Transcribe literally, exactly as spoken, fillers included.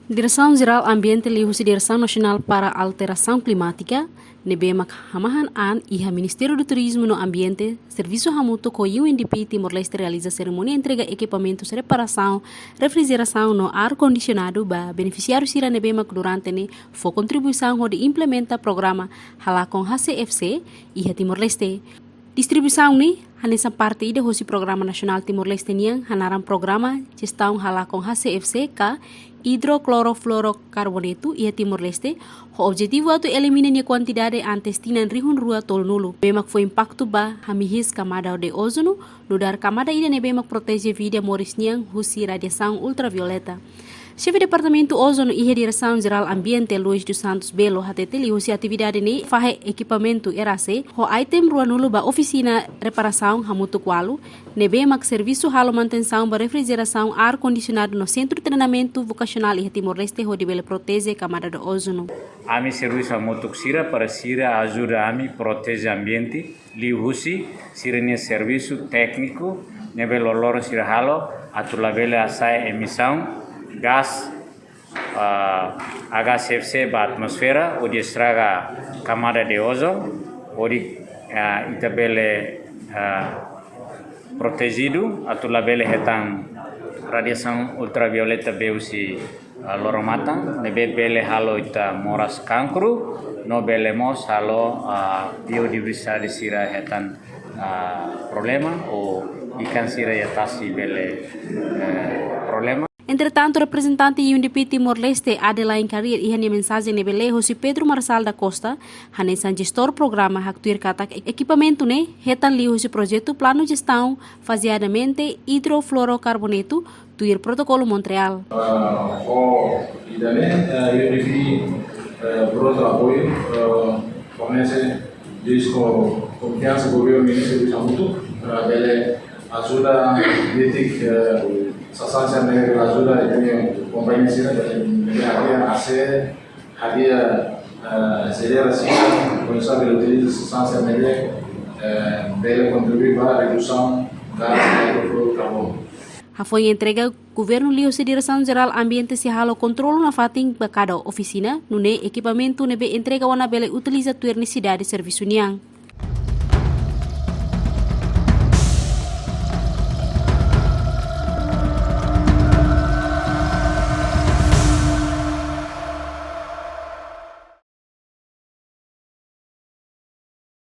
Diresaun Jerál Ambiente liuhusi Diresaun Nasionál para Alterasaun Klimátika, ne'ebé mak hamahan an iha Ministériu Turizmu no Ambiente, servisu hamutuk ho U N D P Timor-Leste realiza serimónia entrega ekipamentus reparasaun, refrijerasaun no ar-kondisionadu ba benefisiáriu sira ne'ebé mak durante ne'e fó kontribuisaun hodi implementa programa Halakon H C F C iha Timor-Leste. Distribuisaun ne'e hanesan parte ida hosi programa nasionál Timor-Leste nian, hanaran Programa Jestaun Halakon H C F C ka Idroklorofluorokarbonetu iha Timor-Leste, ho objetivu atu elimina nia kuantidade antes tinan rihun rua tolunulu, ne'ebé mak fó impaktu ba hamihis kamada de ozonu, nu'udar kamada ida ne'ebé mak proteje vida moris nian husi radiasaun ultravioleta. Xefe Departamentu Ozonu iha Diresaun Jerál Ambiente, Luis dos Santos Belo, hatete liuhusi atividade ne'e fahe ekipamentu R A C ho item ruanulu ba ofisina reparasaun hamutuk ualu, ne'ebé mak servisu halo manutensaun ba refrijerasaun, ar-kondisionadu no sentru treinamentu vokasionál iha Timor-Leste hodi bele proteje kamada de ozonu. Ami servisu hamutuk sira para sira ajuda ami proteje ambiente, liuhusi sira-nia servisu tékniku ne'ebé loroloron sira halo atu labele hasa'e emisaun gás, ah, H C F C ba atmosfera hodi estraga kamada de ozonu, hodi, ah, ita bele, ah, protejidu atu labele hetan radiasaun ultravioleta be husi, ah, loro-matan, ne'ebé bele halo ita moras kankru, no bele mós halo, ah, biodiversidade sira hetan, ah, problema, ou ikan sira iha tasi bele, eh, problema. Entretantu, reprezentante U N D P Timor-Leste, Adeline Carrier, iha nia mensajen ne'ebé lee hosi Pedro Marçal da Costa, hanesan jestór programa, haktuir katak ekipamentu ne'e hetan liuhusi projetu Planu Jestaun Fazeadamente Idrofluorokarbonetu, tuir Protokolu Montreal. Ah, ho ida-ne'e, ah, U N D P, eh, prontu apoiu, eh, fornese disko konfiansa governu ministru di hamutuk, eh, bele ajuda, de'it, eh, sasán sira ne'ebé ajuda, ita-nia kompañia sira, bele, bele hadi'a A C, hadi'a, eh, jeleira sira, koñese bele utiliza sasán sira ne'ebé, eh, bele kontribui ba redusaun gás hidrofluorokarbonu. Hafoin entrega, governu liuhusi Diresaun Jerál Ambiente sei halo kontrolu nafatin ba kada ofisina, nune'e ekipamentu ne'ebé entrega ona bele utiliza tuir nesesidade servisu nian.